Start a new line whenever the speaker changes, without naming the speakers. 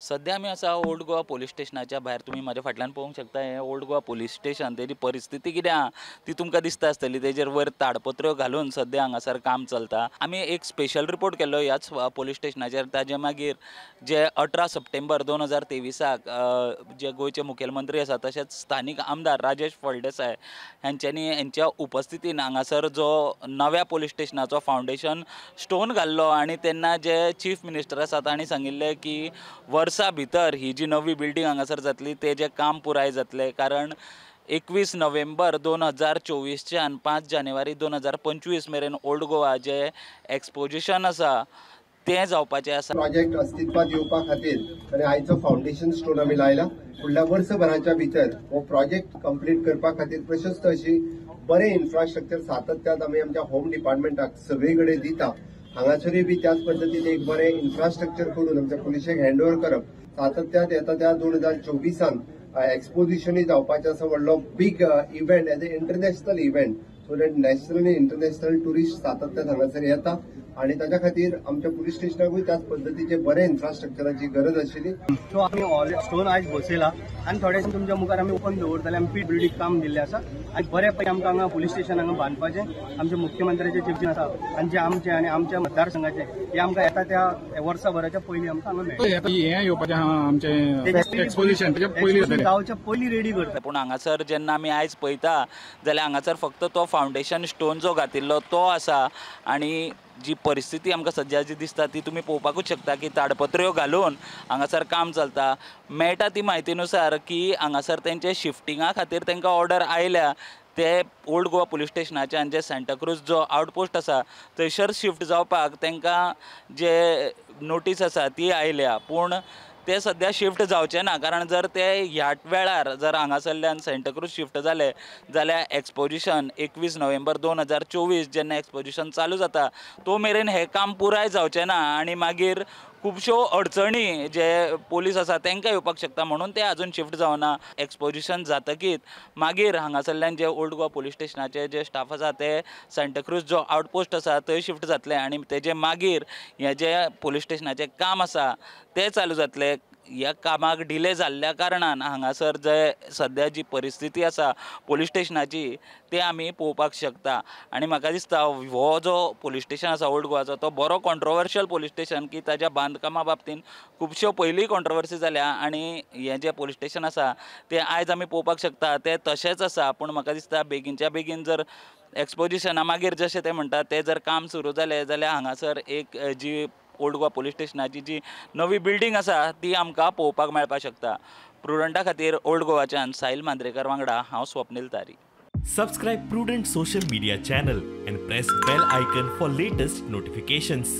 सध्या आमी आसा ओल्ड गोवा पोलीस स्टेशनाच्या भायर. तुमी म्हाज्या फाटल्यान पळोवंक शकता हें ओल्ड गोवा पोलीस स्टेशन. तेजी परिस्थिती कितें आहा ती तुमकां दिसता आसतली. तेजेर वयर ताडपत्र्यो घालून सद्या हांगासर काम चलता. आमी एक स्पेशल रिपोर्ट केल्लो ह्याच पोलीस स्टेशनाचेर. ताजे मागीर जे 18 सप्टेंबर 2023 जे गोंयचे मुखेलमंत्री आसा तशेंच स्थानीक आमदार राजेश फळदेसाय हांच्यांनी हेंच्या उपस्थितीन हांगासर जो नव्या पोलीस स्टेशनाचो फावंडेशन स्टोन घाल्लो आनी तेन्ना जे चीफ मिनिस्टर आसा तांणी सांगिल्लें की वर्सा भितर ही जी नवी बिल्डींग हांगासर जातली तेजें काम पुराय जातलें. कारण 21 नोव्हेंबर 2024च्यान 5 जानेवारी 2025 मेरेन ओल्ड गोवा जे एक्सपोजिशन आसा तें जावपाचें आसा.
प्रोजेक्ट अस्तित्वात येवपा खातीर आनी आयचो फावंडेशन स्टोन आमी लायला. फुडल्या वर्सभराच्या भितर हो प्रोजेक्ट कंप्लीट करपा खातीर प्रशस्त अशी बरें इन्फ्रास्ट्रक्चर सातत्यात आमी आमच्या होम डिपार्टमेंटाक सगळे कडेन दिता. हांगासरूय बी त्याच पद्दतीन एक बरें इन्फ्रास्ट्रक्चर करून आमच्या पुलिशेक हँड ओव्हर करप. सातत्यात येता त्या 2024 एक्सपोजिशनूय जावपाचें आसा. व्हडलो big event as a international event, so that national आनी इंटरनॅशनल ट्युरिस्ट सातत्यात हांगासर येता आनी ताच्या खातीर आमच्या पुलीस स्टेशनाकूय त्याच पद्दतीचे बरें इन्फ्रास्ट्रक्चराची गरज आशिल्ली.
सो आमी स्टोन आयज बसयला आनी थोडे तुमच्या मुखार आमी ओपन दवरतले. आमी पीडब्ल्यूडीक काम दिल्लें आसा आनी बऱ्या पैकी आमकां हांगा पुलीस स्टेशन हांगा बांदपाचें आमच्या मुख्यमंत्र्याचें चिंतन आसा आनी जें आमचें आनी आमच्या मतदारसंघाचें हें आमकां येता त्या वर्साभराच्या पयलीं आमकां हांगा मेळटा.
हें येवपाचें आहा आमचें एक्सपोजिशन
जावच्या पयलीं रेडी करता.
पूण हांगासर जेन्ना आमी आयज पळयता जाल्यार हांगासर फक्त तो फावंडेशन स्टोन जो घातिल्लो तो आसा आनी जी परिस्थिती आमकां सद्या जी दिसता ती तुमी पळोवपाकूच शकता की ताडपत्र्यो घालून हांगासर काम चलता. मेळटा ती म्हायतीनुसार की हांगासर तेंचे शिफ्टिंगा खातीर तांकां ऑर्डर आयल्या ते ओल्ड गोवा पुलीस स्टेशनाच्यान जे सांताक्रूज जो आवटपोस्ट आसा थंयसर शिफ्ट जावपाक तांकां जे नोटीस आसा ती आयल्या. पूण ते सद्या शिफ्ट जावचे ना, कारण जर ते ह्या वेळार जर हांगासरल्यान सांताक्रूज शिफ्ट जाले जाल्यार एक्सपोजिशन 21 नोव्हेंबर 2024 जेन्ना एक्सपोजिशन चालू जाता तो मेरेन हें काम पुराय जावचें ना आनी मागीर खुबश्यो अडचणी जे पोलीस आसा तांकां येवपाक शकता म्हणून ते अजून शिफ्ट जावना. एक्सपोजिशन जातकीच मागीर हांगासरल्यान जे ओल्ड गोवा पुलीस स्टेशनाचे जे स्टाफ आसा ते सांताक्रूज जो आवटपोस्ट आसा थंय शिफ्ट जातले आनी तेजे मागीर हें जे पुलीस स्टेशनाचें काम आसा तें चालू जातलें. ह्या कामाक डिले जाल्ल्या कारणान हांगासर जे सद्या जी परिस्थिती आसा पुलीस स्टेशनाची ते आमी पळोवपाक शकता. आनी म्हाका दिसता हो जो पुलीस स्टेशन आसा ओल्ड गोवाचो तो बरो कॉन्ट्रोवर्शियल पुलीस स्टेशन की ताज्या बांदकामा बाबतीन खुबश्यो पयलीं कॉन्ट्रोवर्सी जाल्या आनी हें जें पुलीस स्टेशन आसा तें आयज आमी पळोवपाक शकता तें तशेंच आसा. पूण म्हाका दिसता बेगीनच्या बेगीन जर एक्सपोजिशना मागीर जशें ते म्हणटात तें जर काम सुरू जालें जाल्यार हांगासर एक जी ओल्ड गोवा पुलीस स्टेशनाची जी नवी बिल्डींग आसा ती आमकां पळोवपाक मेळपाक शकता. प्रुडंटा खातीर ओल्ड गोवाच्यान साहिल मांद्रेकर वांगडा हांव Swapnil Tari.
Subscribe Prudent social media channel and press bell icon for latest notifications.